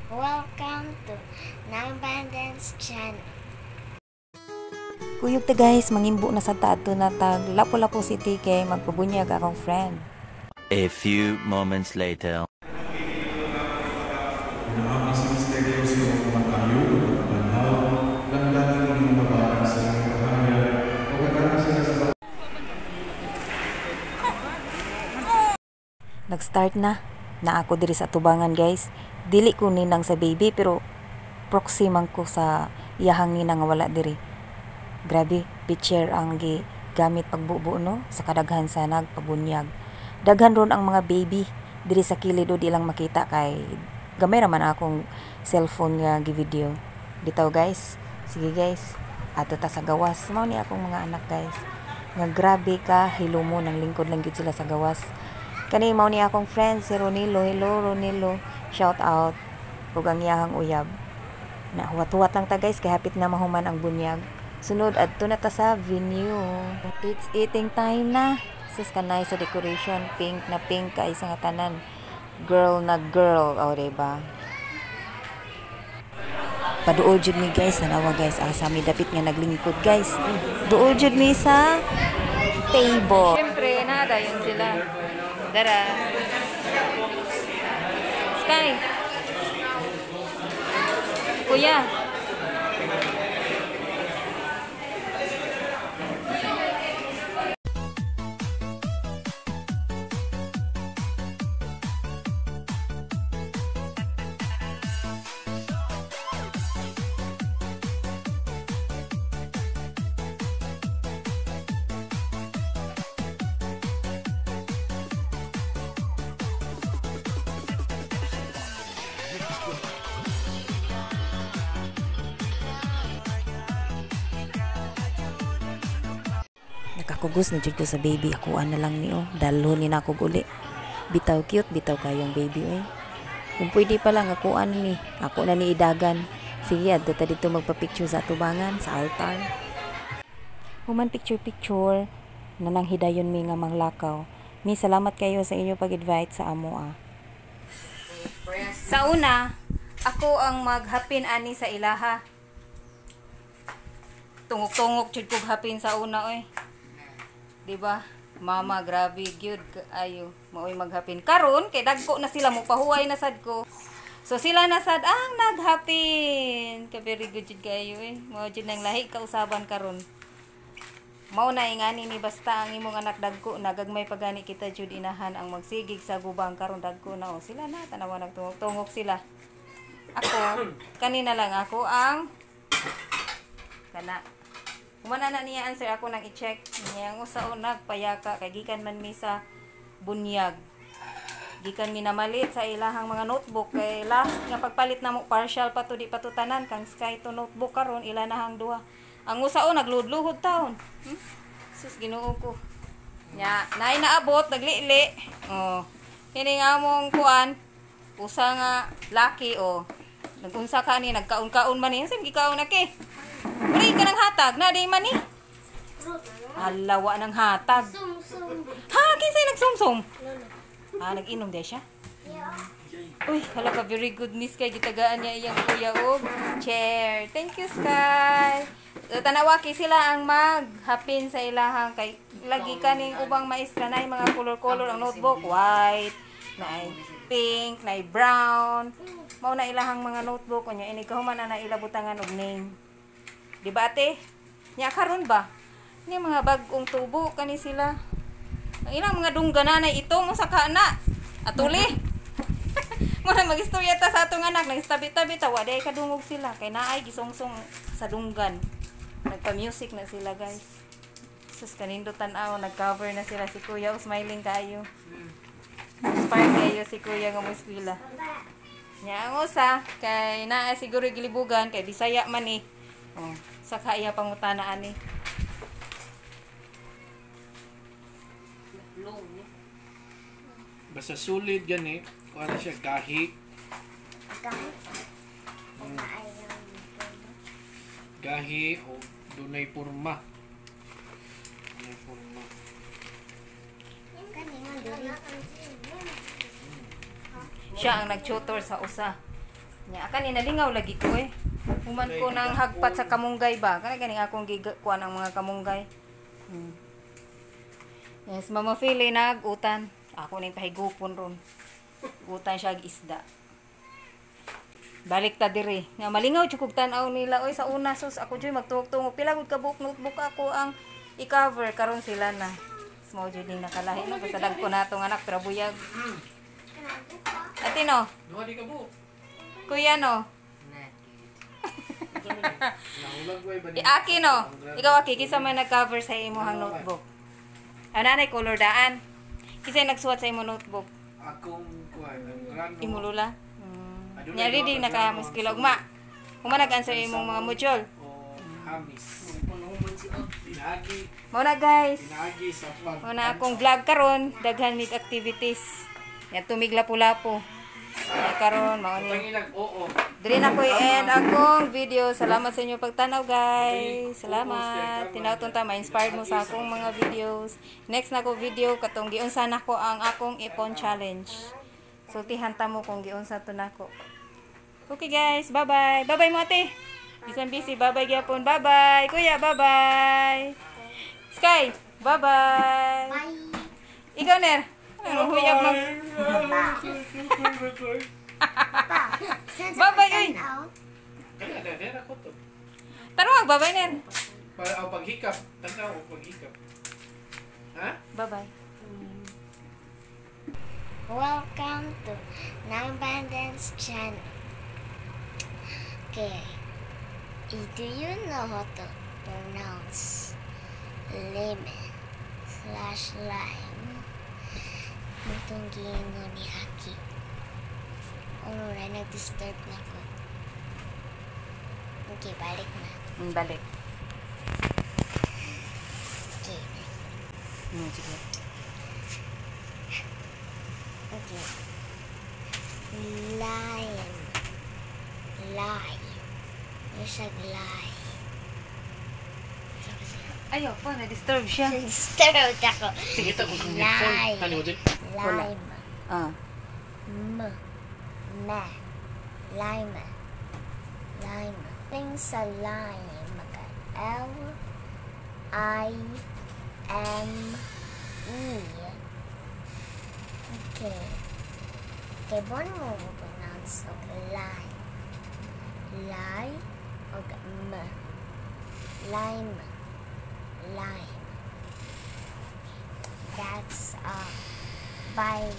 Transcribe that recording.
Welcome to Nambandance channel. Kuyog ta guys, mangimbo na sa ta adto na tag Lapu-Lapu City kay magpabunyag akong friend. A few moments later. Nag-start na. Na ako diri sa tubangan guys. Dili ko ninang sa baby pero proxy man ko sa iyahang ninang nga wala diri. Grabe, picture ang gigamit pagbubo no sa kadaghan sa nagpabunyag. Daghan ron ang mga baby diri sa kilid o di lang makita kay gamay ra man akong cellphone nga gi-video. Bitaw guys. Sige guys, ato ta sa gawas. Mao ni akong mga anak guys. Nga grabe ka hilumo nang lingkod lang gyud sila sa gawas. Kani mao ni akong friend si Ronilo. Hello Ronilo. Shout out ug ang iyahang uyab. Na huwat-huwat lang ta guys kay hapit na mahuman ang bunyag. Sunod adto na ta sa venue. It's eating time na. Sus kanay sa decoration, pink na pink kay sa nga tanan. Girl na girl, o diba? Paduol jud mi guys, nanawa guys, asa mi dapit nga naglingkod guys. Duol jud mi sa table. Siyempre, nadayon sila. Dara. Sky. Kuya. Nakakugos na jud ko sa baby, akuan na lang niyo. Dalhon ni nako uli. Bitaw cute, bitaw kayong baby oy. Kung pwede pa lang akuan ni, ako na ni idagan. Sige, adto ta dito magpa-picture sa atubangan sa altar. Human picture picture na nang hidayon mi nga manglakaw. Mi salamat kayo sa inyo pag-invite sa amo ah. Sa una, ako ang maghapin ani sa ilaha. Tungok-tungok jud kog hapin sa una oy. Diba? Mama, grabe gyud ayo maoy maghapin karon kay dagko na sila mo pahuway na sad ko. So sila na sad ang naghapin. Ka very good jud kayo eh. Mao jud nang lahi kausaban karon. Mao na ingani ni basta ang imong anak dagko na gagmay pagani kita jud inahan ang magsigig sa gubang karon dagko na o sila na tanawa nagtungok-tungok sila. Ako kanina lang ako ang kana. Kumana na niya answer ako nang i-check niya ang usa o nagpayaka kay gikan man mi sa bunyag. Gikan mi namalit sa ilahang mga notebook kay last nga pagpalit namo partial pa to di pa to tanan kang Sky to notebook karon ila nahang duha. Ang usa o nagludluhod taon. Sus Ginoo ko. Nya naay naabot naglili. Oh. Kini nga among kuan usa nga laki oh. Nagunsa ka ni nagkaon-kaon man ni. Unsa gikaon na ke? Wala ka ng hatag, na di man ni. Hala, wa ng hatag. Sum-sum. Ha, kinsay nagsumsum? Ah, nag-inom di siya? Yeah. Uy, hala ka, very good ni Sky. Gitagaan niya iyang kuya og chair. Thank you, Sky. So, tanawaki sila ang maghapin sa ilahang kay lagi kaning ubang maestra na mga color-color ang notebook. White, na pink, na brown. Mao na ilahang mga notebook. Unya, ini kahuman na na ilabutangan og name. Di ba ate? Nya karon ba? Ni mga bag-ong tubo kani sila. Ang ilang mga dungga nanay ito mo sa kana. Atuli. Muna magistorya ta sa atong anak, nagtabi-tabi ta wa day kadungog sila kay naay gisungsong sa dunggan. Nagpa-music na sila guys. Sus kanindo tan-aw, nag-cover na sila si Kuya, oh, smiling kayo. Inspire kayo si Kuya nga mo eskwela. Nya ang usa kay naa siguro gilibugan kay Bisaya man ni. Oh, saka iya pangutana ani. Basta sulid gani, kuha na siya gahi. Gahi. Gahi o dunay purma. Dunay purma. Kani nga dili. Siya ang nag-tutor sa usa. Nya akan inalingaw lagi ko eh. Human ko nang hagpat sa kamunggay ba. Kana ganing akong gikuan ang mga kamunggay. Yes, Mama Philly nag-utan. Ako ning pahigupon ron. Utan siya og isda. Balik ta diri. Nga malingaw jud kog tan-aw nila oy sa una, sus, ako jud magtuhog-tuhog. Pila gud ka buok notebook ako ang i-cover, karon sila na. Small jud ning nakalahi no, basta dagko na atong anak pero buyag. Ate no, Duha di ka buok. Kuya no. Nahulag way ba ni? Aki no. Ikaw, Aki, kinsa man nag-cover sa imong notebook? Ano na color daan? Kinsa nagsuwat sa imong notebook? Akong kuan, ang grano. Imo lula? Adunay Nya ready duha na ka kaya grano mo ang skill sulod. ugma. Huma nag-answer imong mga module. O hamis. Pinaagi, Mao na, guys. pinaagi sa pag. Mao na akong vlog karon, daghan mig activities. Yan tumig lapu-lapu. Ya karon mao ni. Tanginag oo. Diri na ko i-end akong video. Salamat sa inyo pagtanaw, guys. Salamat. Tinawton ta ma-inspired mo sa akong mga videos. Next na ko video katong giunsa nako ang akong ipon challenge. Sultihan ta mo kung giunsa to nako. Okay guys, bye-bye. Bye-bye mo, ate. Bisan busy, bye-bye gyapon. Bye-bye. Kuya, bye-bye. Sky, bye-bye. Bye. Ikaw, Ner. Ano, huyab mag. Pa. Bye-bye, oy. Kaya na na ako to. Tarong, bye-bye, Ner. Para ang paghikap, tanaw og paghikap. Ha? Bye-bye. Welcome to Nambandance channel. Okay. Do you know how to pronounce lemon/lime? Itong giingon ni Aki. Ano na, nag-disturb na ko. Okay, balik na. Balik. Okay. Sige. Okay. Lime. Lie. Yung lie. Ayaw pa, na-disturb siya. Disturb ako. Sige ta kung headphone. Lime. Ano mo din? Lime. Ah. M. Ma. Lime. Lime. Ling sa lime. L. I. M. E. Okay. Okay, bon mo pronounce og lime. Lie og m. Lime. Lime. That's all. Bye.